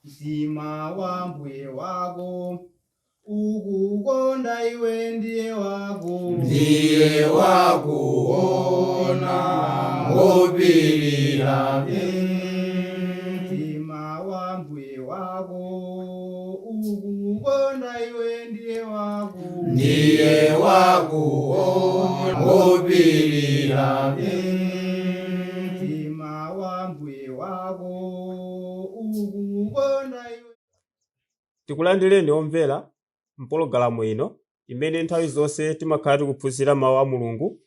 Mtima wa mbuye wako ukukonda iwe ndiye wako, Ndiye wakuona ngopirira. Mtima wa mbuye wako ukukonda iwe ndiye wako, Ndiye wakuona ngopirira. Mtima wa mbuye wako ukukonda iwe. Tikulandireni omvera mpologalamu ino imene nthawi zonse timakhala tikuphunzira mawu a Mulungu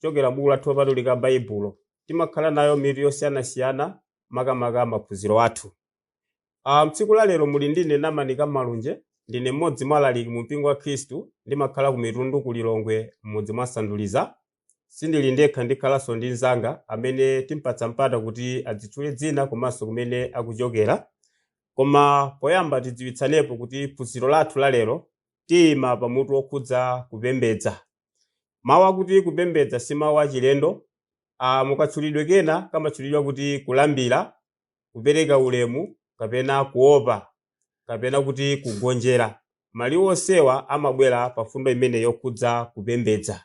kuchokera buku lathu lopatulika, Baibulo. Timakhala nayo mitu yosiyanasiyana, makamaka maphunziro athu. Mtsiku la lero muli ndine Namanika Malunje. Ndine mmodzi mwa alaliki mu mpingo wa Khristu. Ndimakhala ku Mitundu, ku Lilongwe, mmudzi mwa Sanduliza. Sindili ndekha, ndikhalanso ndi mnzanga amene timpatsa mpata kuti adzitchule dzina komanso kumene akuchokera. Koma poyamba tidziwitsanepo kuti phunziro lathu la lero tiyima pamutu wokhudza kupembedza. Mawu akuti kupembedza si mawu achilendo. Mukatchulidwe kena kamatchulidwa kuti kulambira, kupereka ulemu, kapena kuopa, kapena kuti kugonjera. Maliwu onsewa amabwera pa fundo imene yokhudza kupembedza.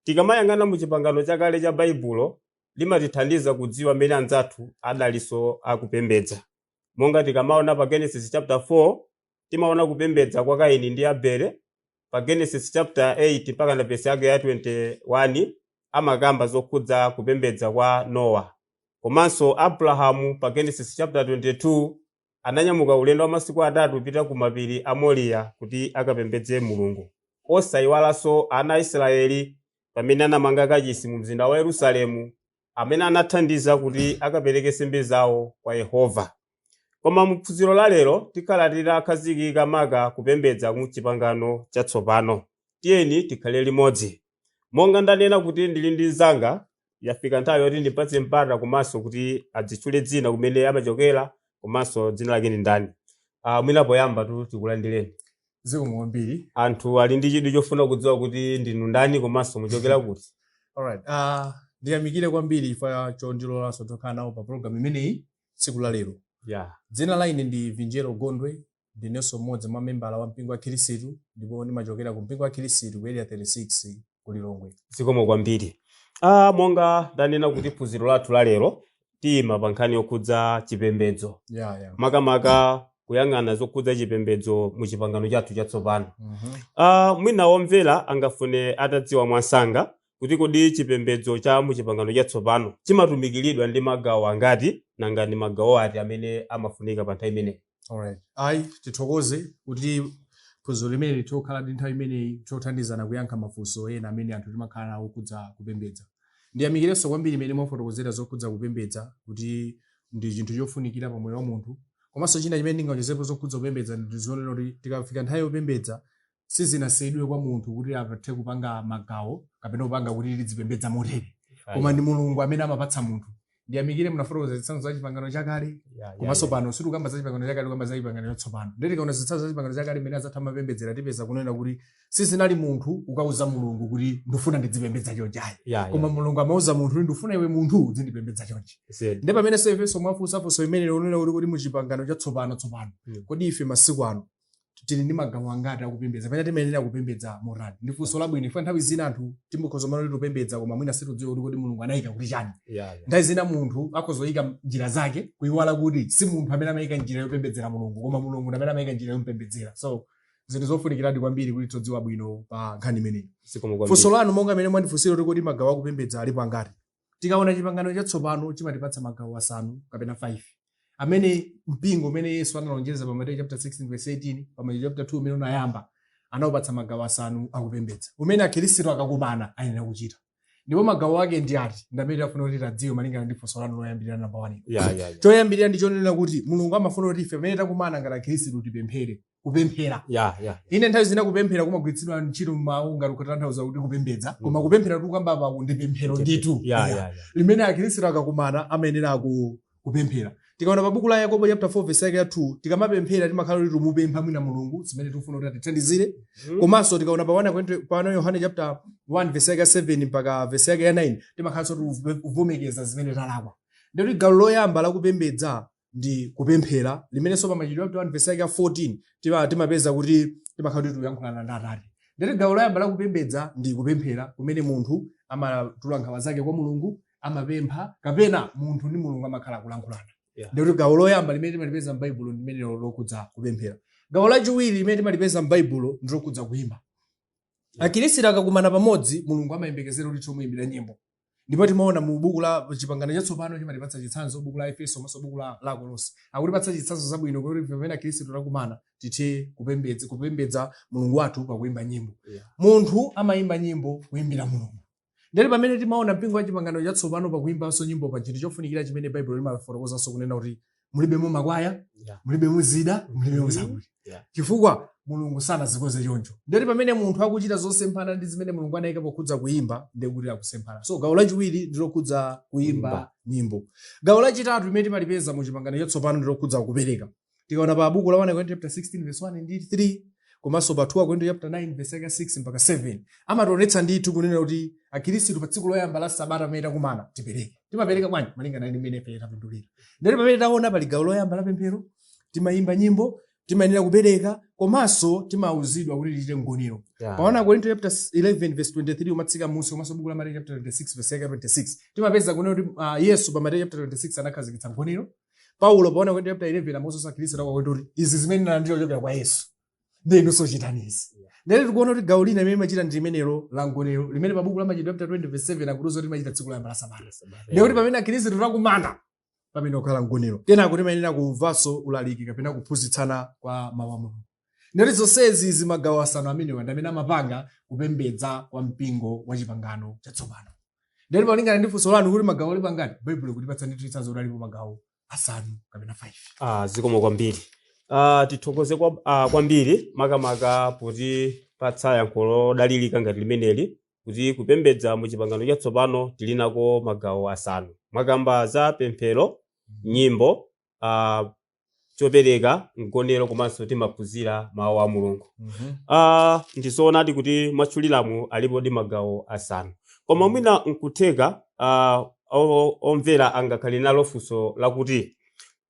Tikamayang'ana mu Chipangano Chakale cha Baibulo, limatithandiza kudziwa mmene anzathu adalinso akupembedza. Monga tikamaona pa Genesis chapter 4, timaona kupembedza kwa Kaini ndi Abele. Pa Genesis chapter 8 mpaka na vesi yake ya 21, amakamba zokhudza kupembedza kwa Nowa. Komanso Abrahamu pa Genesis chapter 22 ananyamuka ulendo wa masiku 3 kupita ku mapiri a Moriya kuti akapembedze Mulungu. Osayiwalanso ana a Israeli pamene anamanga kachisi mu mzinda wa Yerusalemu, amene anathandiza kuti akapereke nsembe zawo kwa Yehova. Koma mu phunziro la lero tikhala titakhazikika maka kupembedza mu Chipangano Chatsopano. Tiyeni tikhale limodzi. Monga ndanena kuti ndili ndi mnzanga, yafika nthawi yoti ndipatse mpata komanso kuti adzitchule dzina, kumene amachokera, komanso dzina lake ndi ndani. Mwina poyamba tu tikulandireni. Zikomo kwambiri. Anthu ali ndi chidwi chofuna kudziwa kuti ndinu ndani komanso muchokera kuti. Alright, ndiyamikire kwambiri chifukwa chondilolanso tokhala nawo pa program imeneyi tsiku la lero. Dzina la ine ndi Vinjero Gondwe. Ndinenso mmodzi mwa membala wa mpingo wa Khirisitu, ndipo ndimachokera ku mpingo wa Khirisitu ku Area 36 ku Lilongwe. Zikomo kwambiri. Monga ndanena kuti phunziro lathu la lero tiyima pa nkhani yokhudza chipembedzo, makamaka kuyang'ana zokhudza chipembedzo mu Chipangano chathu Chatsopano. Mwina womvera angafune atadziwa mwansanga kuti kodi chipembedzo cha mu Chipangano Chatsopano chimatumikiridwa ndi magawo angati, nanga ndi magawo ati amene amafunika pa nthawi imeneyi? Alright, ayi, tithokoze kuti phunziro limene tikukhala ndi nthawi imeneyi tothandizana kuyankha mafunso ena amene anthu timakhala nawo okhudza kupembedza. Ndiyamikirenso kwambiri imene mwafotokozera zokhudza kupembedza kuti ndi chinthu chofunikira pa moyo wa munthu. Komanso china chimene ndingaonjezepo zokhudza kupembedza ndi zonena kuti tikafika nthawi yopembedza, sizinasiyidwe kwa munthu kuti athe kupanga magawo kapena kupanga kuti tizipembedza motere, koma ndi Mulungu amene amapatsa munthu. Ndiyamikire munafotokoza zitsanzo za Chipangano Chakale. Komanso pano sitikukamba za Chipangano Chakale, tikukamba za Chipangano Chatsopano. Ndiye tikaona zitsanzo za Chipangano Chakale imene azatha mapembedzera, tipeza kunena kuti sizinali munthu ukauza Mulungu kuti ndifuna ndizipembedza chonchi, ayi, koma Mulungu amauza munthu kuti ndifuna iwe munthu uzindipembedza chonchi. Ndi pamene ifenso mwafunsafunso imene unena kuti mu Chipangano Chatsopano tsopano, kodi ife masiku ano tili ndi magawo angati akupembedza, pamene timayenera kupembedza motani? Ndi funso labwino ife. Nthawi zina anthu timukhoza mana kuti tupembedza, koma mwina situdziwa kuti kodi Mulungu anayika kuti chani. Nthawi zina munthu akhoza kuyika njira zake, kuyiwala kuti si munthu amene amayika njira yopembedzera Mulungu, koma Mulungu ndi amene amayika njira yomupembedzera. So zinthu zofunikiradi kwambiri kuti todziwa bwino pa nkhani imeneyi. Zikomo kwambiri. Funso lanu, monga amene mwandifunsira kuti kodi magawo akupembedza alipo angati, tikaona Chipangano Chatsopano chimatipatsa magawo asanu kapena 5 amene mpingo umene Yesu analonjeza pa Mateyu chapter 16 verse 18, pa Mateyu chapter 2 umene unayamba, anawupatsa magawo asanu akupembedza umene Akhristu akakumana ayenera kuchita. Ndipo magawo ake ndi ati? Ndi amene tafuna kuti tadziwe malingana ndi funso lanu loyambirira, namba 1. Choyambirira ndi chonena kuti Mulungu amafuna kuti ife pamene takumana ngati Akhristu tipemphere, kupemphera. Ine nthawi zina kupemphera kumagwiritsidwa ntchito mawu ngati kutanthauza kuti kupembedza, koma kupemphera tikukamba apaku ndi pemphero ndithu limene Akhristu akakumana amayenera kupemphera. Tikaona pa buku la Yakobo chapter 4 verse yake ya 2, tikamapemphera timakhala kuti timupempha mwina Mulungu zimene tikufuna kuti atithandizire. Komanso tikaona pa 1 pa 1 Yohane chapter 1 verse yake ya 7 mpaka verse yake ya 9, timakhalanso tikuvomekeza zimene talakwa. Ndikuti gawo loyamba lakupembedza Ndi kupemphera, limenenso pa Machitidwe chapter 1 verse yake ya 14 timapeza kuti timakhala kuti tikuyankhulana ndi Atate. Ndeti gawo loyamba la kupembedza ndi kupemphera, kumene munthu amatula nkhawa zake kwa Mulungu, amapempha, kapena munthu ndi Mulungu amakhala akulankhulana. Ndikuti gawo loyamba limene timalipeza m'Baibulo ndi limene lokhudza kupemphera. Gawo lachiwiri limene timalipeza m'Baibulo ndi lokhudza kuyimba. Akhristu akakumana pamodzi, Mulungu amayembekezera kuti timuyimbira nyimbo. Ndipo timaona mu buku la Chipangano Chatsopano chimatipatsa chitsanzo, buku la Efeso komanso buku la Kolose akutipatsa chitsanzo zabwino kuti pamene akhristu takumana tithe kupembedza Mulungu wathu pakuyimba nyimbo. Munthu amayimba nyimbo kuyimbira Mulungu. Ndeti pamene timaona mpingo wa Chipangano Chatsopano pakuyimbanso nyimbo, pa chinthu chofunikira chimene Baibulo limafotokozanso kunena kuti mulibemo makwaya, mulibemo zida, mulibemo zakuti, chifukwa Mulungu sanazikoze choncho. Ndeti pamene munthu akuchita zosemphana ndi zimene Mulungu anayika pokhudza kuyimba, ndekuti akusemphana. So gawo lachiwiri ndi lokhudza kuyimba Kuyimba. nyimbo. Gawo lachitatu limene timalipeza mu Chipangano Chatsopano ndi lokhudza kupereka. Tikaona pa buku la 1 Korinto chapter 16 verse 1 ndi 3, komanso pa 2 Korinto chapter 9 verse yake 6 mpaka 7, amationetsa ndithu kunena kuti akhristu pa tsiku loyamba la sabata pamene takumana tipereke. Timapereka bwanji? Malingana ndi mmene ife tapindulira. Ndeti pamene taona pali gawo loyamba la pemphero, timayimba nyimbo, timayenera kupereka, komanso timauzidwa kuti tichite mgonero. Pa 1 Korinto chapter 11 verse 23 umatsika munsi, komanso buku la Mateyu chapter 26 verse yake 26, timapeza kunena kuti Yesu pa Mateyu chapter 26 anakhazikitsa mgonero. Paulo pa 1 Korinto chapter 11 amauza akhristu a ku Korinto kuti izi zimene nalandira kuchokera kwa Yesu, ndi inunso chitani izi. Ndeti tikuona kuti gawo lina limene limachita ndi limenelo la mgonero, limene pa buku la Machitidwe chapter 20 verse 7 akutiuza kuti timachita tsiku loyamba la sabata. Ndikuti pamene akhristu takumana, pamene kukhala mgonero, kenako timayenera kumvanso ulaliki kapena kuphunzitsana kwa mawu a Mulungu. Ndeti zonsezi zimagawo asanu amenewa ndi amene amapanga kupembedza kwa mpingo wa Chipangano Chatsopano. Ndeti malingana ndi funso lanu kuti magawo alipo angati, Baibulo kutipatsa ndithu chitsanzo kuti alipo magawo asanu kapena 5. Zikomo kwambiri. Tithokoze kwambiri makamaka potipatsa yankho lodalirika ngati limeneli, kuti kupembedza mu Chipangano Chatsopano tili nako magawo asanu. Mwakamba za pemphero, nyimbo, chopereka, mgonero, komanso timaphunzira mawu a Mulungu. Ndizoonadi kuti mwatchuliramu alipo ndi magawo asanu, koma mwina nkutheka omvera angakhale nalo funso lakuti,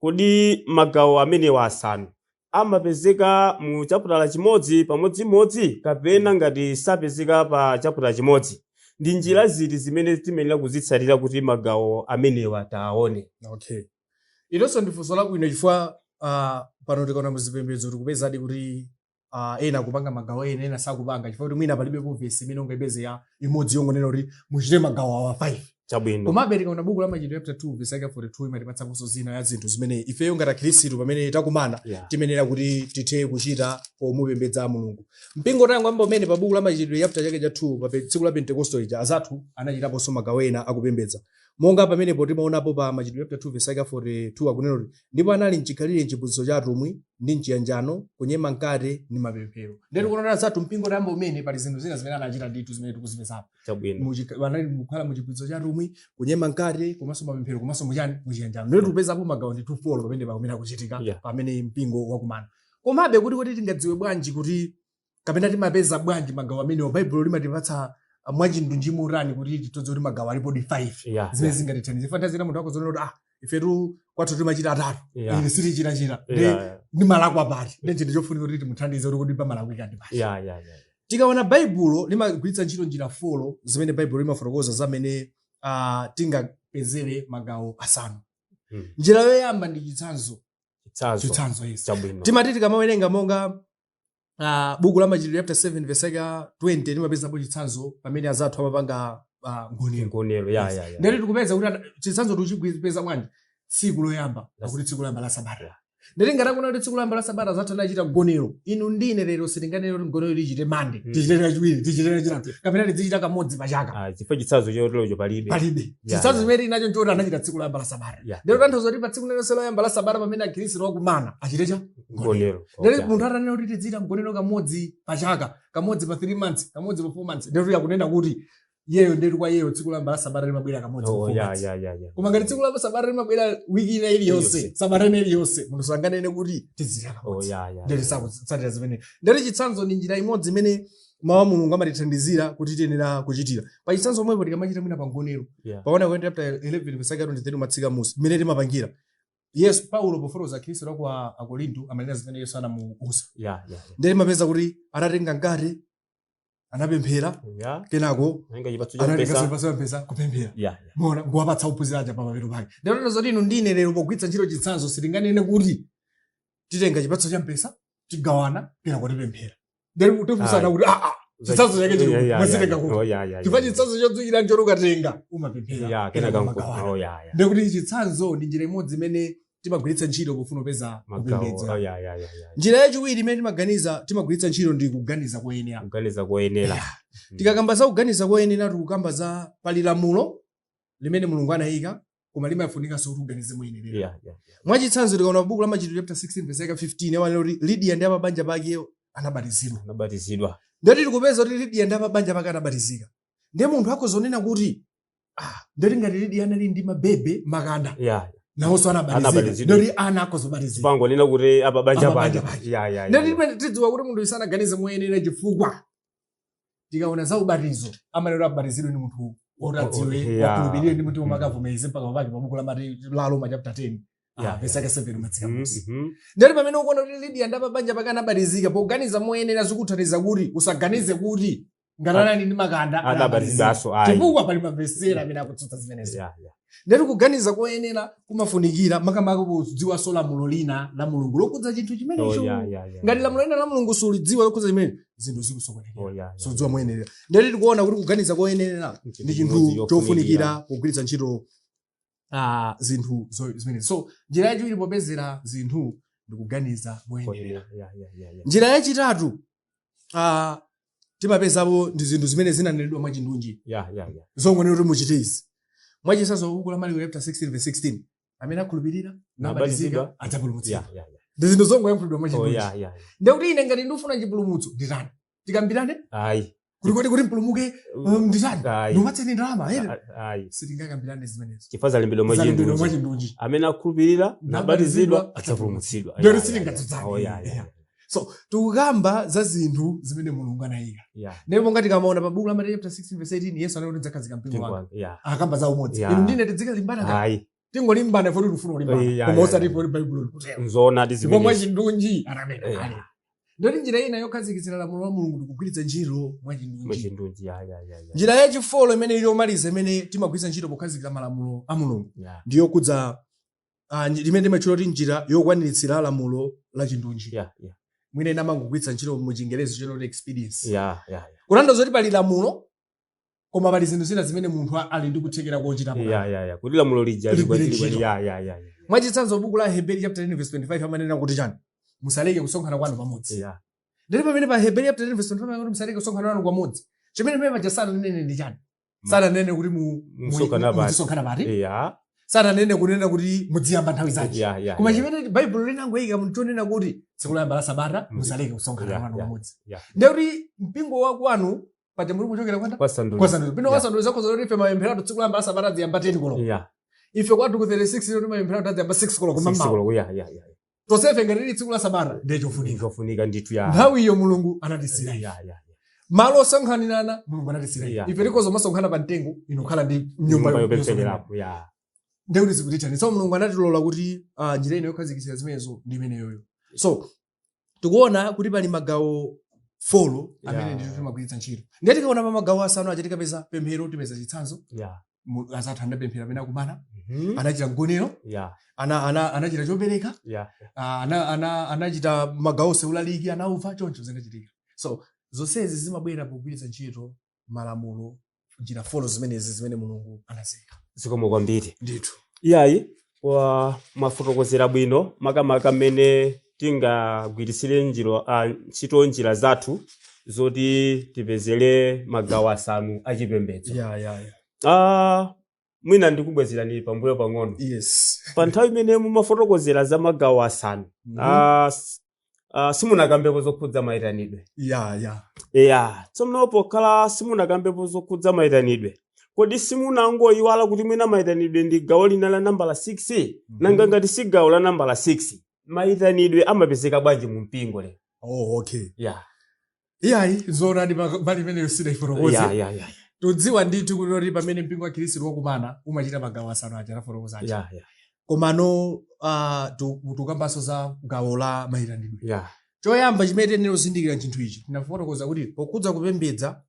kodi magawo amenewa asanu amapezeka mu chaputala chimodzi pamodzimodzi, kapena ngati sapezeka pa chaputala chimodzi, ndi njira ziti zimene timayenera kuzitsatira kuti magawo amenewa tawaone? Okay, ilonso ndi funso labwino, chifukwa pano tikaona muzipembedzo tikupezadi kuti ena akupanga magawo ena, ena sakupanga, chifukwa kuti mwina palibepo vesi imene ungayipeze ya imodzi yongonena kuti muchite magawo awa 5. Komabe tikaona buku la Machitidwe chapter 2 verse yake 42 imatipatsaponso zina ya zinthu zimene ifeyo ngati akhristu pamene takumana timenera kuti tithe kuchita pomupembedza Mulungu. Mpingo tayang'amba umene pa buku la Machitidwe chapter chake cha 2, pa tsiku la Pentekosto lija, azathu anachitaponso magawo ena akupembedza. Monga pamenepo timaonapo pa Machitidwe chapter 2 verse yake 42 akunena kuti, ndipo anali mchikhalire mchiphunzitso cha atumwi ndi mchiyanjano, kunyema mkate ndi mapemphero. Ndiye tikuona azathu mpingo tayamba umene pali zinthu zina zimene anachita ndithu zimene tikuzipezapo. Anali kukhala muchiphunzitso cha atumwi, kunyema mkate, komanso mapemphero, komanso muchani, muchiyanjano. Ndiye tikupezapo magawo ndithu four pamene pamene akuchitika pamene mpingo wakumana. Komabe kuti tingadziwe bwanji kuti kapena timapeza bwanji magawo amenewa, Baibulo limatipatsa mwachindunji motani kuti titodze kuti magawo alipo di 5 zimene zingatithandize? Nthawi zina munthu akuzoona kuti ifetu kwathu timachita atatu, ine sitichitachita, ndi malakwa pati? Ndi chinthu chofunika kuti timuthandize kuti kodi pamalakwika ndi pati. Tikaona Baibulo limagwiritsa ntchito njira four zimene Baibulo limafotokoza zamene tingapezere magawo asanu. Njira yoyamba ndi chitsanzo. Chitsanzo. Chitsanzo, yes. Timati tikamawerenga monga buku la Machitidwe chapter 7 verse yake 20, timapezapo chitsanzo pamene azathu amapanga ngonero. Ngonero, ya. Yes. Ya. Ndati tikupeza kuti chitsanzo tikuchipeza bwanji? Tsiku loyamba, pakuti tsiku loyamba la sabata. Ndati ngati akuona kuti tsiku loyamba la sabata azathu anachita ngonero, inu ndine lero sitinganene kuti ngonero tichite Mande, tichite Lachiwiri, tichite Lachitatu, kapena tizichita kamodzi pa chaka. Chifukwa chitsanzo choterocho palibe. Palibe. Chitsanzo chimene tili nacho nchoti anachita tsiku loyamba la sabata. Ndero tanthauza kuti pa tsiku lililonse loyamba la sabata pamene akhristu akumana achite cha Ngonero. Ndero munthu atanena kuti tizichita mgonero kamodzi pa chaka, kamodzi pa 3 months, kamodzi pa 4 months, ndero akunena kuti yeyo ndetu kwa yeyo tsiku loyamba la sabata limabwera kamodzi pa 4 months. Koma ngati tsiku la sabata limabwera wiki ina iliyonse, Iliyonse. sabata ina iliyonse, munthu sanganene kuti tizichita kamodzi. Ndero sakutsatira zimene. Ndero chitsanzo ndi njira imodzi imene mawu a Mulungu amatithandizira kuti tiyenera kuchitira. Pa chitsanzo omwepo tikamachita mwina pa ngonero, pa 1 Korinto chapter 11 verse 23 umatsika musi, mmene timapangira. Yesu Paulo pofotokoza Khristu la kwa Akorinto amanena zimene Yesu anamuuza. Ya, ya, Ndiye mapeza kuti atatenga mkate anapemphera, ya. kenako Anatenga chipatso cha anatenga mpesa. chipatso cha mpesa kupemphera. Ya, ya. Mona kuwapatsa ophunzira aja pamapeto pake. Ndinonena zoti inu ndine lero pogwiritsa ntchito chitsanzo sitinganene kuti titenga chipatso cha mpesa tigawana kenako tipemphera. Ndiye tifunsana Ayi. kuti chitsanzo chake chili Ya, ya, ya, mwazitenga ya. kuti. Oh, ya, ya, ya. Chifukwa chitsanzo chodzukira nchoti ukatenga umapemphera. Ya, kenaka kenako umagawana. Oh, ya, ya. Ndikuti chitsanzo ndi njira imodzi imene timagwiritsa ntchito pofuna kupeza Magawo. kupembedza. Oh, ya, ya, ya, ya. Njira yachiwiri imene timagwiritsa ntchito ndi kuganiza koyenera. Kuganiza koyenera. Tikakamba za kuganiza koyenera tikukamba za pali lamulo limene Mulungu anayika koma limafunikanso kuti uganize moyenerera. Ya, ya. Mwachitsanzo tikaona buku la Machitidwe chapter 16 verse 15 amanena kuti Lydia ndi apabanja pake anabatizidwa. Anabatizidwa. Ndiyoti tikupeza kuti Lydia ndi apabanja pake anabatizika. Ndiye munthu akhozonena kuti ndiyoti ngati Lydia anali ndi mabebe makanda Ya. nawonso anabatizika. Anabatizidwa. Ndiyoti ana akhozobatizika. Pangonena kuti apa banja Apa banja pake. pake. Ya, ya, ya. Ndiyoti tidziwa kuti munthu sanaganize moyenera chifukwa tikaona za ubatizo amanena abatizidwe ndi munthu woti adziwe Yeah. wakhulupirire ndi munthu womwe akavomereze mpaka pake pa buku la Roma chapter 10 Yeah, verse yake 7 umatsika pansi. Mhm. Ndiyoti pamene ukuona kuti Lydia ndi apabanja pake anabatizika poganiza moyenera zikuthandiza kuti usaganize kuti ngati anali ndi makanda Anabatizidwanso, ayi. chifukwa pali mavesera amene akutsutsa zimenezo. Ya, ya. Ndiyoti kuganiza koyenera kumafunikira makamaka podziwanso lamulo lina la Mulungu lokhudza chinthu chimenecho. Oh, ya, ya, ya. Ngati lamulo lina la Mulungu sulidziwa lokhudza chimene zinthu zikusokonekera. Oh, ya, ya. Sudziwa moyenera. Ndiyoti tikuona kuti kuganiza koyenera ndi chinthu chofunikira kugwiritsa ntchito zinthu zimenezi. So njira yachiwiri popezera zinthu ndi kuganiza moyenera. Koyenera. Ya, ya, ya, ya. Njira yachitatu timapezapo ndi zinthu zimene zinanenedwa mwachindunji. Ya, ya, ya. Zongonena kuti muchite izi. Mwachitsanzo buku la Marko chapter 16 verse 16 amene akhulupirira nabatizidwa adzapulumutsidwa. Ya, ya, ya. Ndi zinthu zongoyankhulidwa Oh, mwachindunji. ya, ya, ya. Ndikuti ine ngati ndikufuna chipulumutso nditani? Tikambirane? Ayi. Kuti mpulumuke nditani? Ayi. Ndiupatseni ndalama ere? Ayi. Sitingakambirane zimenezo. Chifukwa zalembedwa Zalembedwa mwachindunji. mwachindunji. Amene akhulupirira nabatizidwa adzapulumutsidwa. Ndiyoti Ya, ya, ya. sitingatsutsane. Oh, ya, ya. So tikukamba za zinthu zimene Mulungu anayika. Ya. Ndipo monga tikaona pa buku la Mateyu chapter 16 verse 18 Yesu anati ndidzakhazika mpingo wanga. Ya. Akamba za umodzi. Yeah. Inu ndine tidzikalimbana. Ayi. Tingolimbana ifo tikufuna kulimbana. Yeah, Koma yeah, osati yeah. ifo Baibulo likutero. Nzoona ndi Ndipo zimenezi. mwachindunji anamene Yeah. kale. Ndiyoti njira ina yokhazikitsira lamulo la Mulungu ndikugwiritsa ntchito mwachindunji. Mwachindunji. Ya, ya, ya, ya. Njira yachifolo imene ili yomaliza imene timagwiritsa ntchito pokhazikitsa malamulo a Mulungu Ya. ndiyokudza limene timatchula kuti njira yokwaniritsira lamulo la chindunji. Ya, ya. Mwina ina amangogwiritsa ntchito mu Chingerezi chinoti expedience. Ya, ya, ya. Kutanthauza kuti pali lamulo koma pali zinthu zina zimene munthu ali ndi kuthekera kochita. Ya, ya, ya. Kuti lamulo lija Ligwire ligwa- ntchito. Ya, ya, ya, ya. Mwachitsanzo buku la Hebrew chapter 10 verse 25 amanena kuti chani? Musaleke kusonkhana kwanu pamodzi. Ya. Ndili pamene pa Hebrew chapter 10 verse 25 amanena kuti musaleke kusonkhana kwanu pamodzi. Chimene pamene paja sananene ndi chani? Sananene kuti Musonkhana pati. muzisonkhana pati. Ya. Sananene kunena kuti muziyamba nthawi zanji. Ya, ya. Koma ya. chimene Baibulo linangoyika munthu chonena kuti tsiku loyamba la Sabata musaleke kusonkhana Yeah, kwanu yeah, pamodzi. yeah. Ndiye kuti mpingo wa kwanu paja muli kuchokera kwanda? Kwa sandulo. Kwa sandulo. Pino Yeah. kwa sandulo zakhoza kuti ife mapemphero tsiku loyamba la Sabata ziyamba 10 koloko. Ya. Ife kwathu ku 36 lero mapemphero adziyamba 6 koloko Six mammawa. koloko. Ya, ya, ya. Tonsefe ngati lili tsiku la Sabata ndiye chofunika. Chofunika ndithu ya. Nthawi iyo Mulungu anatisira. Ya, ya, ya. Malo osonkhanirana Mulungu anatisira. Yeah. Ife tikhoza masonkhana pa mtengo inu khala ndi nyumba Nyumba yopemphererapo. yopemphererapo. Ya. Ndiye kuti zikutithani. So Mulungu anatilola kuti njira ino yokhazikitsira zimenezo ndi imeneyoyo. So tikuona kuti pali magawo 4 amene Yeah. ndithu timagwiritsa ntchito. Ndiye tikaona pa magawo asanu aja tikapeza pemphero, tipeza chitsanzo. Ya. Azathu anapemphera amene akumana, Mhm. anachita mgonero, Ya. anachita chopereka, Ya. anachita magawo onse ulaliki, anauva choncho zinachitika. So zonsezi zimabwera pogwiritsa ntchito malamulo njira 4 zimenezi zimene Mulungu anazika. Zikomo kwambiri. Ndithu. Iyayi kwa mwafotokozera bwino makamaka mmene tingagwiritsire ntchito njira zathu zoti tipezere magawo asanu achipembedzo. Yeah, yeah, yeah. Mwina ndikubwezerani pambuyo pang'ono. Yes. Pa nthawi imene mumafotokozera za magawo asanu simunakambepo zokhudza mayitanidwe. Yeah, yeah. Ya, tsono pokhala simunakambepo zokhudza mayitanidwe. Kodi simunangoyiwala kuti mwina mayitanidwe ndi gawo lina la nambala 6? Nanga ngati si gawo la nambala 6, mayitanidwe amapezeka bwanji mu mpingo lero? Oh, okay. Ya. Iyayi, zoonadi pali imeneyo sidaifotokoze. Ya, ya, ya. Tudziwa ndithu kuti pamene mpingo wa Khristu wakumana umachita magawo asanu aja anafotokoza aja. Ya, ya. Komano tukambanso za gawo la mayitanidwe. Ya. Choyamba chimene tiyenera kuzindikira chinthu ichi, tinafotokoza kuti pokhudza kupembedza,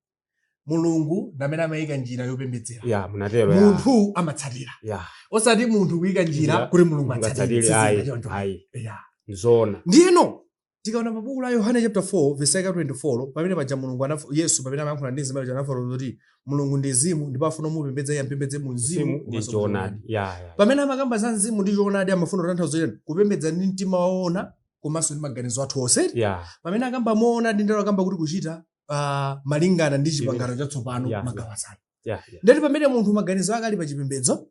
Mulungu ndamene amayika njira yopembedzera. Ya, munatero ya. Munthu amatsatira. Ya. Osati munthu kuyika njira Njira, kuti Mulungu Mungatsatire atsatire. ayi. Sizina choncho. Ayi. Ya. Nzoona. Ndiyeno tikaona pa buku la Yohane chapter 4 verse yake 24, pamene paja Mulungu Yesu pamene amayankhula ndi mzimayi anafotokoza kuti Mulungu ndi mzimu ndipo afuna mupembedza iye ampembedze mu mzimu Mzimu ndi komanso choonadi. Ya, ya. Pamene amakamba za mzimu ndi choonadi amafuna kutanthauza chani? Kupembedza ndi mtima woona komanso ndi maganizo athu onse. Ya. Pamene akamba moona ndi ndalo akamba kuti kuchita malingana ndi chipangano chatsopano, Yeah, magawo asanu. Ya, ya. Ndeti pamene munthu maganizo ake ali pa chipembedzo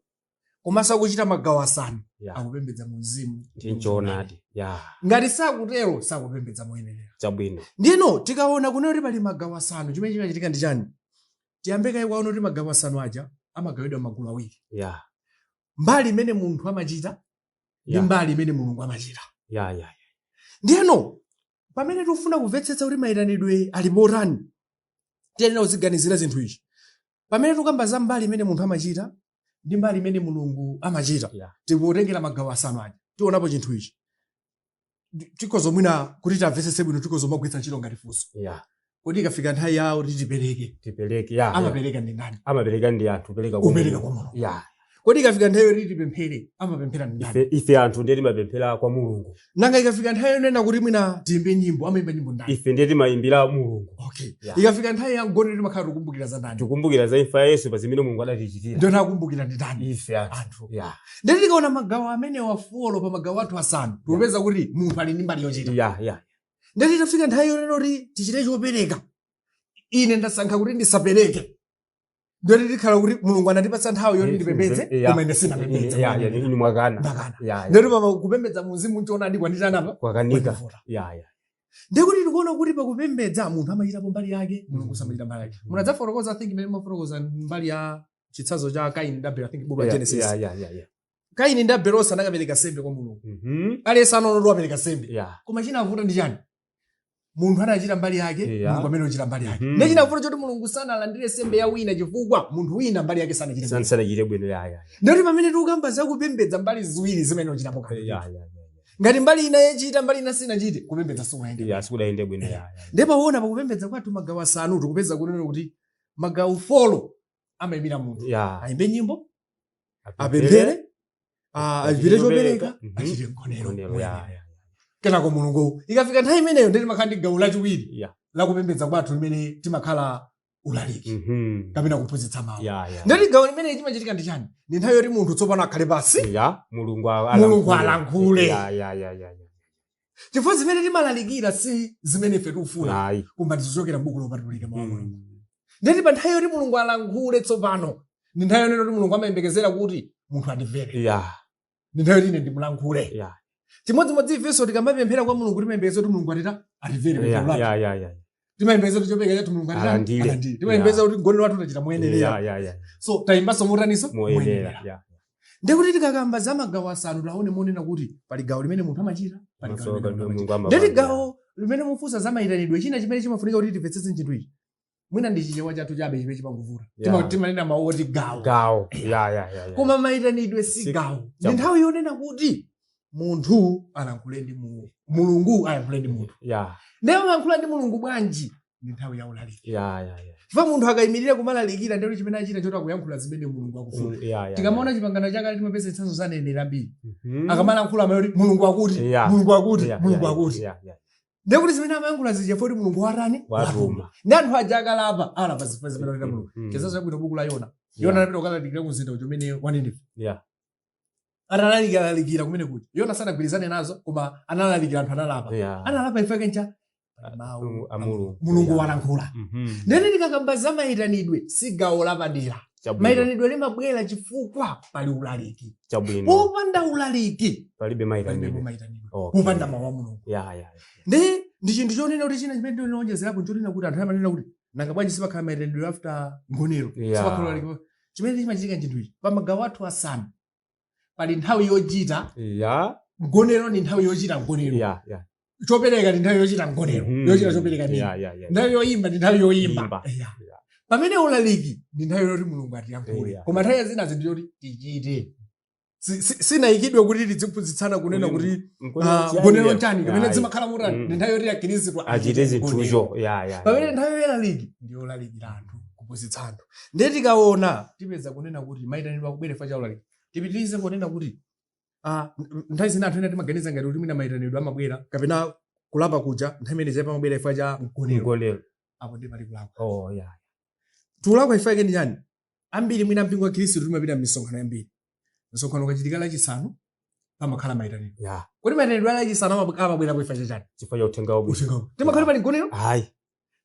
komanso akuchita magawo asanu, Ya. akupembedza mu mzimu Ndi choonadi. Ya. Ngati sakutero, sakupembedza moyenerera. Chabwino. Ndiyeno tikaona kunena kuti pali magawo asanu, chimene chimachitika ndi chani? Tiyambe kaye kwaona kuti magawo asanu aja amagawidwa magulu awiri. Ya. Mbali imene munthu amachita ndi Ya. mbali imene Mulungu amachita. Ya, ya. Ndiyeno pamene tikufuna kumvetsetsa kuti mayitanidwe ali motani, tiyenera kuziganizira zinthu ichi. Pamene tikukamba za mbali imene munthu amachita ndi mbali imene Mulungu amachita, Yeah. tikutengera magawo asanu aja, tionapo chinthu ichi. Tikhoza mwina kuti tamvetsetse bwino, tikhoza magwiritsa ntchito ngati funso. Ya. Kodi ikafika nthawi yawo kuti tipereke, Tipereke. Ya. ya. amapereka ndi ndani? Amapereka ndi anthu, pereka kwa Upereka Mulungu. kwa Mulungu. Ya. Kodi ikafika nthawi yoti tipemphere, amapemphera ndi ndani? Ife anthu ndiye timapemphera kwa Mulungu. Nanga ikafika nthawi yonena kuti mwina tiyimbe nyimbo, amayimba nyimbo ndani? Ife ndiye timayimbira Mulungu. Okay. Yeah. Ikafika nthawi ya mgonero timakhala tikukumbukira za ndani? Tikumbukira za imfa ya Yesu pa zimene Mulungu adatichitira. Ndiye akumbukira ndi ndani? Ife anthu. Anthu. Ya. Ndeti tikaona magawo amene wafolo pa magawo athu asanu, tikupeza kuti munthu ali ndi mbali yochita. Ya, ya. Ndeti tafika nthawi yonena kuti tichite chopereka, ine ndasankha kuti ndisapereke, ndeti tikhala kuti Mulungu anatipatsa nthawi yoti ndipembedze, Ya. koma ine sinapembedze. Ya, ya, inu mwakana. Ndakana. Ya, ya. Ndeti pama kupembedza muzimu nchoonadi kwanditana Kwakanika. kwandivuta. Ya, ya. Ndekuti tikuona kuti pakupembedza munthu amachitapo mbali yake, Mulungu samachita mbali yake. Munadzafotokoza, I think imene mafotokoza mbali ya chitsanzo cha Kaini ndi Abele, I think buku la Ya, Genesis. ya, ya, ya, ya. Kaini ndi Abele onse anakapereka sembe kwa Mulungu. Aliyense anaona kuti wapereka sembe. Ya. Koma chinavuta ndi chani? Munthu anachita mbali yake, Yeah. Mulungu amene uchita mbali yake. Mhm. Ndiye chinavuta choti Mulungu sanalandire sembe ya wina chifukwa munthu wina mbali yake sanachite. Sana sanachite bwino. Ya, ya. Ndiyoti pamene tikukamba za kupembedza, mbali ziwiri zimene uchitapo kanthu. Ya, ya, ya. Ngati mbali ina yachita, mbali ina sinachite, kupembedza sikuyenda. Ya, sikudayende bwino. Ya, ya. Ndipo paona pakupembedza kwathu magawo asanu, tikupeza kunena kuti magawo four amayimira munthu. Ya. Ayimbe nyimbo, apemphere, achite chopereka, achite mgonero. Mgonero, ya, ya. Kenako Mulungu ikafika nthawi imeneyo ndiye timakhala ndi gawo lachiwiri Ya. lakupembedza kwathu limene timakhala ulaliki kapena kuphunzitsa mawu. Ya, ya. Ndeti gawo limene chimachitika ndi chani? Ndi nthawi yoti munthu tsopano akhale pasi, Ya, Mulungu Mulungu alankhule. Ya, ya, ya, ya, ya. Chifukwa zimene timalalikira si zimene ife tikufuna, Ayi. koma tizichokera m'buku lopatulika, mawu a Mulungu. Ndeti pa nthawi yoti Mulungu alankhule tsopano ndi nthawi yonena kuti Mulungu amayembekezera kuti munthu andimvere. Ya. Ndi nthawi yoti ine ndimulankhule. Ya. Chimodzimodzi ifenso tikamapemphera kwa Mulungu, timayembekeza kuti Mulungu atita atimvere Ya, pemphero lathu. ya, ya, ya. Timayembekeza kuti chopereka chathu Mulungu atita Alandire. alandire. Timayembekeza kuti mgonero wathu tachita moyenerera. Ya, ya, ya. So tayimbanso motaniso? Moyenera. Ya. Ndekuti tikakamba za magawo asanu, taone monena kuti pali gawo limene munthu amachita, pali gawo Masoka limene Mulungu Mulungu amachita. Ndeti amapanga. gawo limene mufunsa za mayitanidwe, china chimene chimafunika kuti timvetsetse chinthu ichi, mwina ndi Chichewa chathu chabe chimene chimangovuta. Yeah. Timanena mawu oti gawo. Gawo. Ya, ya, ya, ya. Koma mayitanidwe si gawo. Ndi nthawi yonena kuti munthu alankhule ndi Mulungu, Mulungu alankhule ndi munthu. Ya. Ndiye amalankhula ndi Mulungu bwanji? Ndi nthawi ya ulaliki. Ya, ya, ya. Chifukwa munthu akayimirira kumalalikira, ndiye kuti chimene achita choti akuyankhula zimene Mulungu akufuna. Ya, ya. Tikamaona chipangano chakale, timapeza zitsanzo za aneneri ambiri akamalankhula amayoti Mulungu akuti, Yeah. Mulungu akuti, Ya, Mulungu ya, akuti. Ya, ya. Ndiye kuti zimene amayankhula zija foti Mulungu watani? Watuma. Ndi anthu aja akalapa, alapa zifukwa zimene anena Mulungu. Chitsanzo chabwino buku la Yona. Yona anapita kukalalikira ku mzinda uja umene wa Ninive. Atalalikira kumene kuti Yona sanagwirizane nazo, koma analalikira, anthu analapa. Ya. Analapa ifake ncha mawu A Mulungu. Mulungu Yeah. walankhula. Ndene tikakamba za mayitanidwe, si gawo lapadera. Chabwino. Mayitanidwe limabwera chifukwa pali ulaliki. Chabwino. Popanda ulaliki Palibe palibe mayitanidwe. mayitanidwe. Okay. Popanda mawu a Mulungu. Ya, ya, ya. Ndi chinthu chonena kuti china chimene ndinonjezerapo nchonena kuti anthu amanena kuti nanga bwanji sipakhala mayitanidwe after ngonero? Yeah. Sipakhala ulaliki. Chimene chimachitika chinthu ichi, pa magawo athu asanu pali nthawi yochita Ya. mgonero, ndi nthawi yochita mgonero. Ya, ya. Chopereka ndi nthawi yochita mgonero, yochita chopereka mini. Ya, ya, ya. Nthawi yoyimba ndi nthawi yoyimba. Imba. Yeah. Yeah. Pamene ulaliki ndi nthawi yoti Mulungu atiyankhule. Yeah. Koma nthawi zinazo ndi yoti tichite, Sinayikidwe kuti tidziphunzitsana kunena kuti mgonero chani kapena zimakhala motani. Ndi nthawi yoti akhristu achite zinthuzo, ya. Pamene nthawi yolalikira ndiyolalikira anthu, kuphunzitsa anthu. Ndiye tikaona tipeza kunena kuti mayitanidwe akubwera chifukwa cha ulaliki. Tipitirize kunena kuti nthawi zina anthu ena timaganiza ngati kuti mwina mayitanidwe amabwera kapena kulapa kuja nthawi imene chaipa amabwera chifukwa cha mgonero. Mgonero. Apo ndi pali kulakwa. Oh, ya. Tulakwa chifukwa chake ndi chani? Ambiri mwina mpingo wa Khristu timapita m'misonkhano yambiri. Msonkhano ukachitika Lachisanu pamakhala mayitanidwe. Kodi mayitanidwe a Lachisanu amabwera chifukwa cha chani? Chifukwa cha uthenga wabwino. Uthenga timakhala pali mgonero? Ayi.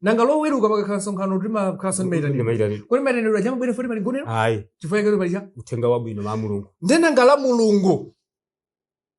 Nanga Loweruka pakakhala msonkhano timakhalanso ndi mayitanidwe? Mayitanidwe. Kodi mayitanidwe aja amabwera poti pali mgonero? Ayi. Chifukwa chake pali cha uthenga wabwino wa Mulungu. Nde nanga la Mulungu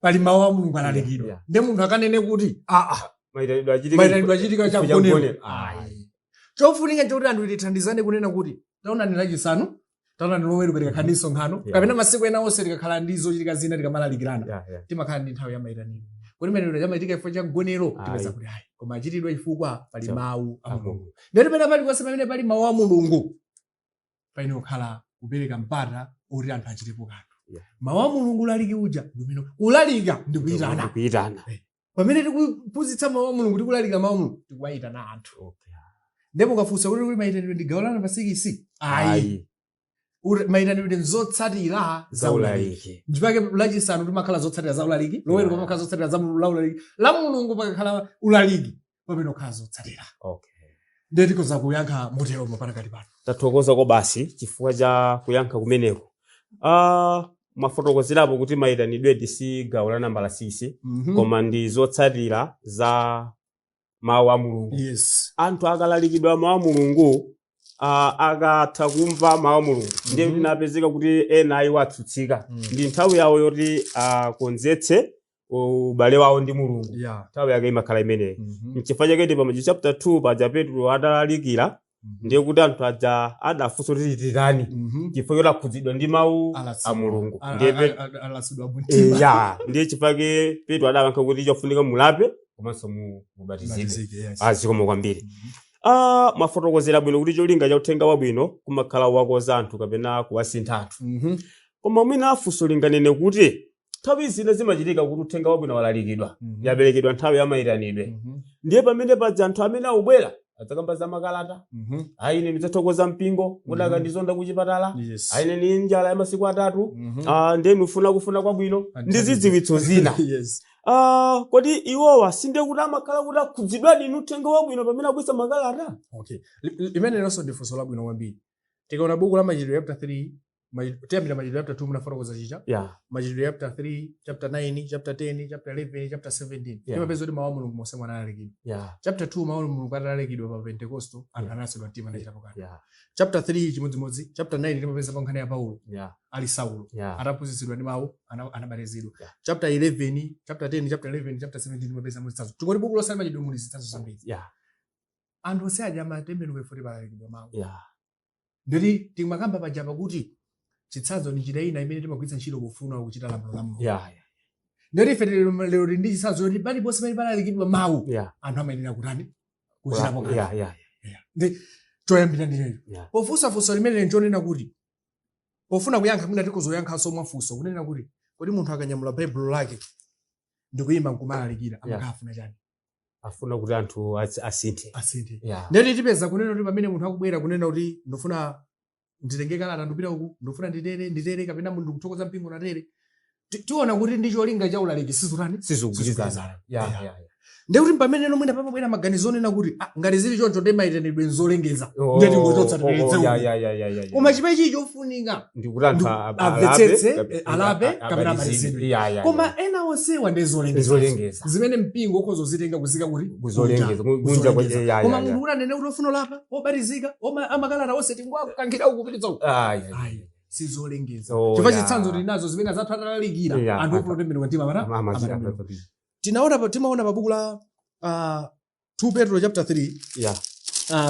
pali mawu a Mulungu alalikidwa. Nde munthu akanene kuti aa, mayitanidwe achitika mayitanidwe achitika cha chifukwa cha mgonero. mgonero. Ayi. Chofunika nchokuti anthu tithandizane kunena kuti taonani Lachisanu, taonani Loweruka tikakhala ndi msonkhano, kapena masiku ena onse tikakhala ndi zochitika zina tikamalalikirana, timakhala ndi nthawi ya mayitanidwe. Kodi mayitanidwe amachitika chifukwa cha mgonero? Ayi. Tipeza kuti ayi, koma achitidwa chifukwa pali mawu a a Mulungu. Ndeti pena paliponse pamene pali mawu a Mulungu paine kukhala kupereka mpata oti anthu achitepo kanthu. Mawu a Mulungu, ulaliki uja ndi umene kulalika ndi kuyitana. Kuyitana. Pamene tikuphunzitsa mawu a Mulungu, tikulalika mawu a Mulungu, tikuwayitana anthu. Ndipo ukafunsa kuti mayitanidwe ndi gawo la namba 6, ayi. Ayi. Mayitanidwe ndi zotsatira za ulaliki. Ulaliki. Ndipake Lachisanu timakhala zotsatira za ulaliki, Loweruka pamakhala zotsatira za la ulaliki, la Mulungu pakakhala ulaliki pamene ukhala zotsatira. Ndiye tikhoza kuyankha motero mapakati pano. Tathokoza ko basi chifukwa cha kuyankha kumeneko. Mwafotokozerapo kuti mayitanidwe si gawo la nambala 6, koma ndi zotsatira za mawu a Mulungu. Anthu akalalikidwa mawu a Mulungu, akatha kumva mawu a Mulungu, ndiye tinapezeka kuti ena ayiwo atsutsika. Ndi nthawi yawo yoti akonzetse ubale wawo ndi Mulungu. Nthawi yake imakhala imeneyi. Nchifukwa chake ndi pa Machitidwe chapter 2 paja Petro atalalikira, ndiye kuti anthu aja adafunsa kuti titani, chifukwa choti akhudzidwa ndi mawu a Mulungu. Ndiye Alasidwa mtima. Ya, ndiye chifukwa Petro adayankha kuti chofunika mulape komanso mubatizidwe. Mubatizike, yes. Zikomo kwambiri. Mwafotokozera bwino kuti cholinga cha uthenga wabwino kumakhala kuwakonza anthu kapena kuwasintha anthu. Koma mwina afunso linganene kuti nthawi zina zimachitika kuti uthenga wabwino walalikidwa, yaperekedwa nthawi ya mayitanidwe, ndiye pamene paja anthu amene akubwera adzakamba za makalata. Ayi, ine ndidzathokoza mpingo mudakandizonda kuchipatala. Ayi, ine ndi njala ya masiku 3. Ndiye ndifuna kufuna kwabwino ndi zidziwitso zina. Kodi iwowa sindiye kuti amakhala kuti akhudzidwadi ndi uthenga wabwino pamene akuyisa makalata? Okay, limenelonso ndi funso labwino kwambiri. Tikaona buku la Machitidwe chapter 3, tiyambira Machitidwe chapter 2 munafotokoza chicha. Machitidwe chapter 3, chapter 9, chapter 10, chapter 11, chapter 17, timapeza kuti mawu a Mulungu monse analalikidwa. Chapter 2, mawu a Mulungu atalalikidwa pa Pentekosto, anthu analasidwa mtima, anachitapo kanthu. Chapter 3 chimodzimodzi. Chapter 9 timapeza pa nkhani ya Paulo ali Saulo, ataphunzitsidwa ndi mawu anabatizidwa. Chapter 11, chapter 10, chapter 11, chapter 17 timapeza muzitsanzo. Tikoti buku lonse la Machitidwe muli zitsanzo zambiri. Anthu onse aja amatembenuka poti palalikidwa mawu. Nditi timakamba paja pakuti chitsanzo ndi njira ina imene timagwiritsa ntchito pofuna kuchita lamulo la Mulungu. Nditi ife lero tili ndi chitsanzo choti paliponse pamene palalikidwa mawu, anthu amayenera kutani? Kuchitapo kanthu. Yeah. Ndi choyambira ndineyo. Pofunsa funso limene nchonena kuti pofuna kuyankha mwina tikuzoyankhanso mwafunso kunena kuti kodi munthu akanyamula Baibulo lake ndikuyima nkumalalikira, amakhala afuna chani? Afuna kuti anthu asinthe. Asinthe. Ndeti tipeza kunena kuti pamene munthu akubwera kunena kuti ndifuna nditenge kalata ndipita uku, ndifuna nditere nditere, kapena munthu ndikuthokoza mpingo natere, tiona kuti ndi cholinga cha ulaliki sizutani? Sizikugwirizana. Sizikugwirizana. Ndekuti pamene nomwena pamabwera maganizo onena kuti ngati zili choncho ndi mayitanidwe nzolengeza, ndeti ngochotsa tipeletse uku. Koma chimene chili chofunika ndikuti anthu amvetsetse, alape, alape, kapena abatizidwe. Koma ena onsewa ndi zolengeza Zolengeza. zimene mpingo ukhoza kuzitenga kuzika kuti Kuzolengeza, kunja, kunja kwa- kuzolengeza. Koma munthu kuti anene kuti ofuna ulapa, obatizika, amakalata onse tingwakankhira uku kupititsa uku. Ayi, sizolengeza. Chifukwa chitsanzo tili nazo zimene azathu atalalikira, anthu ofuna kutembenuka mtima amatembenuka. Timaona pa buku la 2 Petro chapter 3,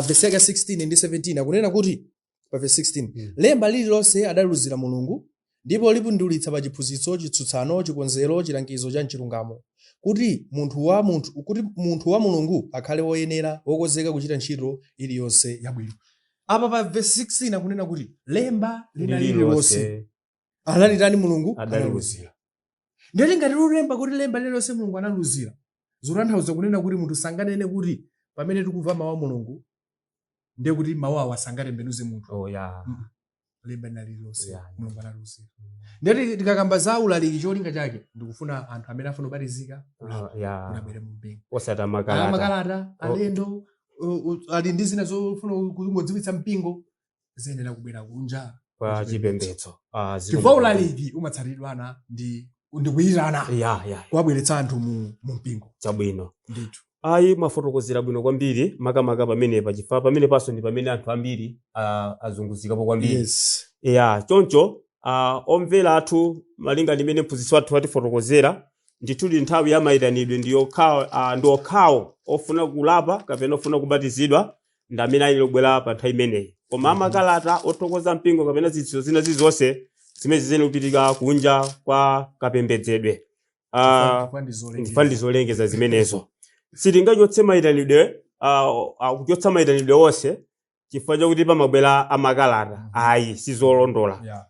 verse yake 16 ndi 17, akunena kuti pa verse 16, lemba lililonse adaluzira Mulungu, ndipo lipindulitsa pa chiphunzitso, chitsutsano, chikonzero, chilangizo cha mchilungamo, kuti munthu wa Mulungu akhale woyenera, wokonzeka kuchita ntchito iliyonse yabwino. Apa pa verse 16 akunena kuti lemba lina lililonse lililonse. Analitani Mulungu? Adaluzira. Ndiyoti ngati lulemba kuti lemba lililonse Mulungu analuzira, zotanthauza kunena kuti munthu sanganene kuti pamene tikumva mawu a Mulungu ndiye kuti mawu awo asangatembenuze munthu. Oh, yeah. Lemba lililonse Yeah, yeah. Mulungu analuzira. Ndiyoti tikakamba za ulaliki, cholinga chake ndikufuna anthu amene afuna kubatizika Ah, yeah. unabwere mu mpingo. Osati Ala amakalata. makalata alendo ali ndi zina zofuna kungodziwitsa mpingo, ziyenera kubwera kunja kwa chipembedzo. Ah, chifukwa ulaliki umatsatiridwana ndi kuyitana Yeah. kuwabweretsa anthu mu mpingo. Chabwino. Ndithu. Ayi, mwafotokozera bwino kwambiri, makamaka pamenepa, chifukwa pamene paso ndi pamene anthu ambiri azunguzikapo kwambiri. Yes. Ya, choncho omvera athu, malinga ndi mmene mphunzitsi wathu atifotokozera, ndithudi nthawi ya mayitanidwe ndi okhawo, ndi okhawo ofuna kulapa kapena ofuna kubatizidwa ndi amene ayenera kubwera pa nthawi imeneyi. Koma amakalata othokoza mpingo kapena zidziwitso zina zilizonse zimene ziyenera kupitika kunja kwa kapembedzedwe. Chifukwa ndi zolengeza. Ndifa ndizolengeza zimenezo. Sitingachotse mayitanidwe, kuchotsa mayitanidwe onse chifukwa chakuti pamabwera amakalata, ayi, sizolondola. Yeah.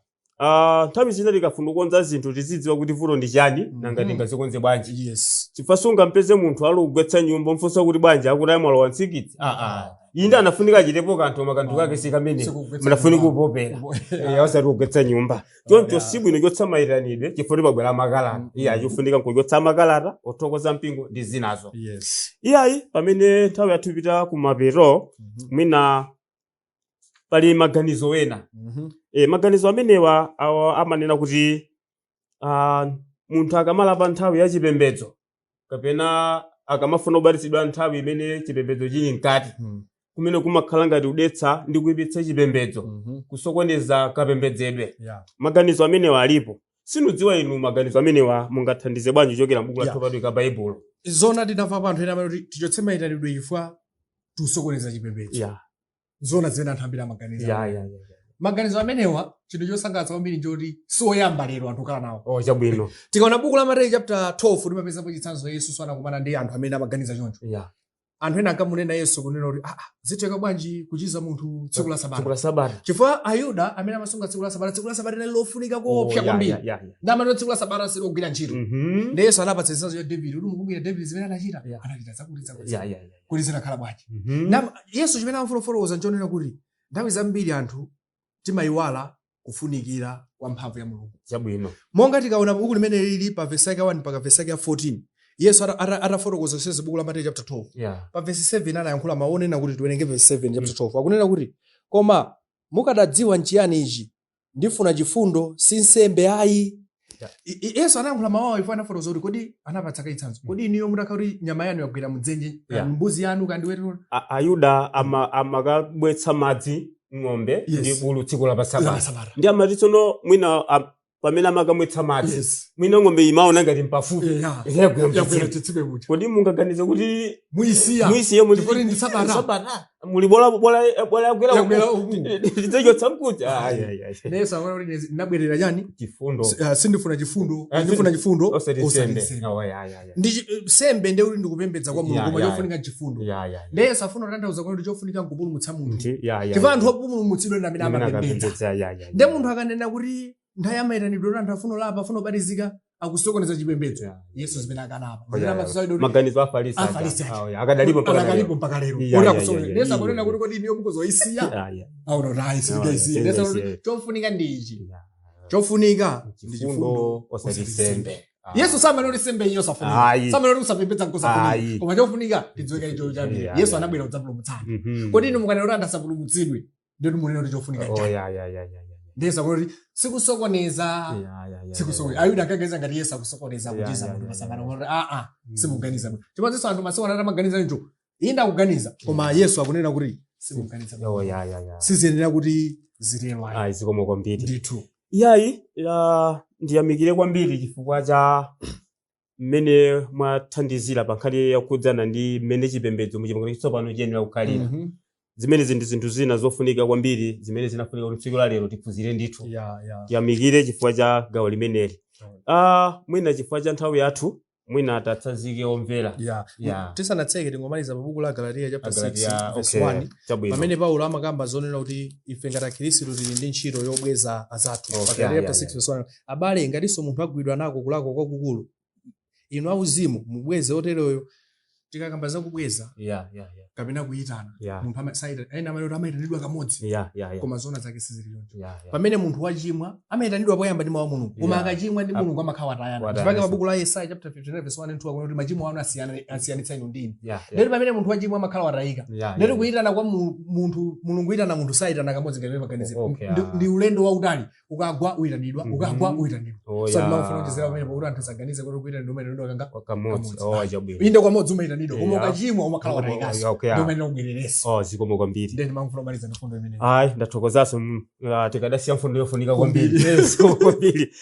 Nthawi zina tikafuna kukonza zinthu tizidziwa kuti vuto ndi chani, nanga tingazikonze bwanji. Yes. Chifukwa sungampeze munthu ali kugwetsa nyumba mfunsa kuti bwanji, akuti ayi, mwalowa mtsikitsi. Inde anafunika achitepo kanthu, koma kanthu kake sikamene Sikugwetsa mnafunika nyumba. kupopera. Osati kugwetsa nyumba. Choncho sibwino chotsa mayitanidwe chifukwa pabwera amakalata. Iya, chofunika nkuchotsa amakalata othokoza mpingo ndi zinazo. Yes. Iyayi, pamene nthawi yathu ipita kumapeto, mwina pali maganizo wena. Maganizo amenewa awa amanena kuti munthu akamalapa nthawi ya chipembedzo kapena akamafuna kubatizidwa nthawi imene chipembedzo chili mkati, kumene kumakhala ngati kudetsa ndi kuyipitsa chipembedzo, kusokoneza kapembedzedwe. Yeah. Maganizo amenewa alipo. Sinudziwa inu maganizo amenewa mungathandize bwanji kuchokera m'buku Yeah. lathu lopatulika Baibulo? Zona tinamva pa anthu ena amene kuti tichotse mayitanidwe chifukwa tikusokoneza chipembedzo. Zona zimene anthu ambiri amaganiza. Yeah. Maganizo amenewa, chinthu chosangalatsa kwambiri nchoti siwoyamba lero anthu kukhala nawo. Oh, chabwino. Tikaona buku la Mateyu chapter 12, timapezapo chitsanzo, Yesu anakumana ndi anthu amene amaganiza choncho. Anthu ena ankamunena Yesu kunena kuti zitheka bwanji kuchiza munthu tsiku la Tsiku sabata? la sabata. Chifukwa Ayuda amene amasunga tsiku la sabata, tsiku la sabata linali lofunika koopsa kwambiri. Ndi amene tsiku la sabata silogwira ntchito. Ndi Yesu anapatsa chitsanzo cha David kuti mukumbukire David zimene anachita. Anachita zakuti zakuti. Kuti zinakhala bwanji? Yesu chimene amafuna nchonena kuti nthawi zambiri anthu timayiwala kufunikira kwa mphamvu ya Mulungu. Chabwino. Monga tikaona buku limene lili pa vesi yake 1 mpaka vesi yake ya 14, Yesu atafotokoza zonse buku la Mateyu chapter 12, pa vesi 7 anayankhula mawu onena kuti, tiwerenge vesi 7 chapter 12, akunena kuti, "Koma mukadadziwa nchiyani ichi, ndifuna chifundo si nsembe ayi." Yesu anayankhula mawu awo ifo anafotokoza kuti kodi anapatsa kachitsanzo, kodi iniyo mutakhala kuti nyama yanu yagwera mudzenje, mbuzi yanu kandiweto. Ayuda amakabwetsa madzi ng'ombe ndi bulu tsiku la pasabata. Sabata. Ndi amati tsono mwina pamene amakamwetsa madzi, mwina ng'ombe imaona ngati mpafupi, yagwera yagwera mchitsime. Chitsime muja. Kodi mungaganize kuti muyisiya muyisiye muli Chifukwa ndi sabata. Sabata muli bola bola bola yagwera Yagwera uku. tidzachotsa mkuja. Yesu akunena kuti ndinabwerera chani? Chifundo. Sindifuna chifundo, Ah, ndifuna chifundo osati osati nsembe. nsembe. Oh, yeah. Ndi sembe ndi kuti ndikupembedza kwa Mulungu, koma chofunika chifundo. Yeah. Ndi Yesu afuna kutanthauza kuti chofunika nkupulumutsa munthu, Ndi yeah. chifukwa anthu opulumutsidwa ndi amene Amene amapembedza. akapembedza, yeah. Ndi munthu akanena kuti nthawi amayitanidwe kuti anthu afuna olapa, afuna obatizika, akusokoneza chipembedzo. Yesu zimene akanapa. Oh, yeah. Maganizo afarisi aja. Afarisi aja. Oh, yeah. Akadalipo mpaka Akadalipo lero. mpaka lero. Yeah, Kuti akusokoneza. Yesu akunena kuti kodi iniyo mukuzoyisiya? Aona kuti ayi, sindingayisiye. Yeah, Yesu akuti chofunika ndi ichi, chofunika ndi chifundo osati nsembe. Yesu samanena kuti sembe iyo safunika, Ayi. samanena kuti usapembedza nkosafunika, koma chofunika tidziweke icho chambiri. Yesu anabwera kudzapulumutsana. Kodi inu mukanena kuti anthu asapulumutsidwe, ndiyoti munena kuti chofunika Oh, njani? yeah. Ndiye Yesu akuti sikusokoneza, sikusokoneza. Ayuda akaganiza ngati Yesu akusokoneza kuchiza munthu pasabata, kuti aa, simukuganiza bwino. Chimodzinso anthu masiku ano atamaganiza icho, inde akuganiza, koma Yesu akunena kuti simukuganiza bwino. Oh, yeah. Siziyenera kuti zitero ayi. Ayi, zikomo kwambiri. Ndithu. Iyayi, ndiyamikire kwambiri chifukwa cha mmene mwathandizira pa nkhani yakhudzana ndi mmene chipembedzo muchipangano chatsopano chiyenera kukhalira. Zimenezi ndi zinthu zina zofunika kwambiri zimene zinafunika kuti tsiku la lero tiphunzire ndithu. Tiyamikire chifukwa cha gawo limeneli. Mwina chifukwa cha nthawi yathu. Mwina atatsanzike omvera. Yeah. Yeah. Tisanatseke tingomaliza pa buku la Galatiya chapter 6 Agalatiya, verse okay, 1 chabwino. pamene Paulo amakamba zonena kuti ife ngati akhristu tili ndi ntchito yobweza azathu. Okay, Pa Galatiya yeah, chapter 6 verse 1, abale, ngatinso munthu agwidwa nako kulakwa kwakukulu, inu auzimu mubweze oteroyo. Tikakamba zakubweza kapena kuyitana, munthu ena amanena kuti amayitanidwa kamodzi, koma zona zake sizili choncho. Pamene munthu wachimwa amayitanidwa poyamba ndi mawu a Mulungu, koma akachimwa ndi Mulungu amakhala watayana. Watayana. Chifukwa pa buku la Yesaya chapter 59 verse 1 and 2 akuti machimo anu asiyanitsa inu ndi ine. Ndeti pamene munthu wachimwa amakhala watayika. Ndeti kuyitana kwa munthu, Mulungu kuyitana munthu sayitana kamodzi ngati maganiziro. Ndi ulendo wautali, ukagwa uyitanidwa, ukagwa uyitanidwa. So ndimafuna kuchezera pamene pakuti anthu asaganize kuti kuyitanidwa umayitanidwa kanga Kamodzi. Kamodzi. Oh, chabwino. Inde kwamodzi umayitanidwa, koma ukachimwa umakhala watayikaso, ndi umayenera kubwerereso. Oh, zikomo kwambiri. Ndeti ndimafuna kumaliza ndi fundo imeneyi. Ayi, ndathokozaso. Tikadasiya mfundo yofunika kwambiri. Zikomo kwambiri.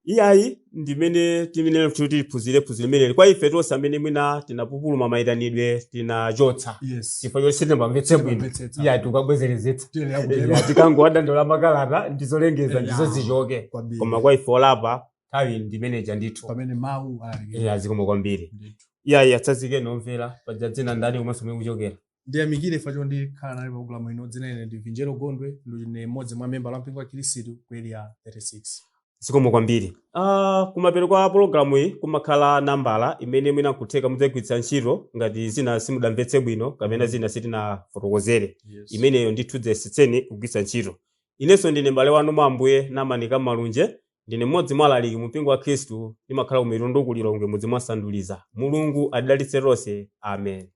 Iyayi, ndimene timene kuti tiphunzire phunziro limeneli kwa ife tonse amene mwina tinapupuluma mayitanidwe, tinachotsa chifukwa choti sitinamvetse bwino. Timamvetsetsa. Iyayi, tikabwezerezetsa. Tiyenera kutero. Yeah, tikangowadandaula makalata ndizolengeza ndizo zichoke. Kwambiri. Koma kwa ife olapa nthawi ndimeneja ndithu pamene mawu alalikira. Iya, zikomo kwambiri. Ndithu. Iyayi, atsazike nomvera paja dzina ndani komanso kumene kuchokera? Ndiyamikire facho ndikhala nali pa ino. Dzina ine ndi Vinjero Gondwe, ndine mmodzi mwa membala wa mpingo wa Khristu ku Area 36. Zikomo kwambiri. Kumapeto kwa pologalamu iyi kumakhala nambala imene mwina nkutheka mudzagwiritsa ntchito ngati zina simudamvetse bwino kapena zina sitinafotokozere. Imeneyo ndithu dziyesetseni kugwiritsa ntchito. Inenso ndine m'bale wanu mwa Ambuye Namanika Malunje, ndine mmodzi mwa alaliki mu mpingo wa Khristu, ndimakhala ku Mitundu ku Lilongwe mudzi mwa Sanduliza. Mulungu adalitse tonse, amen.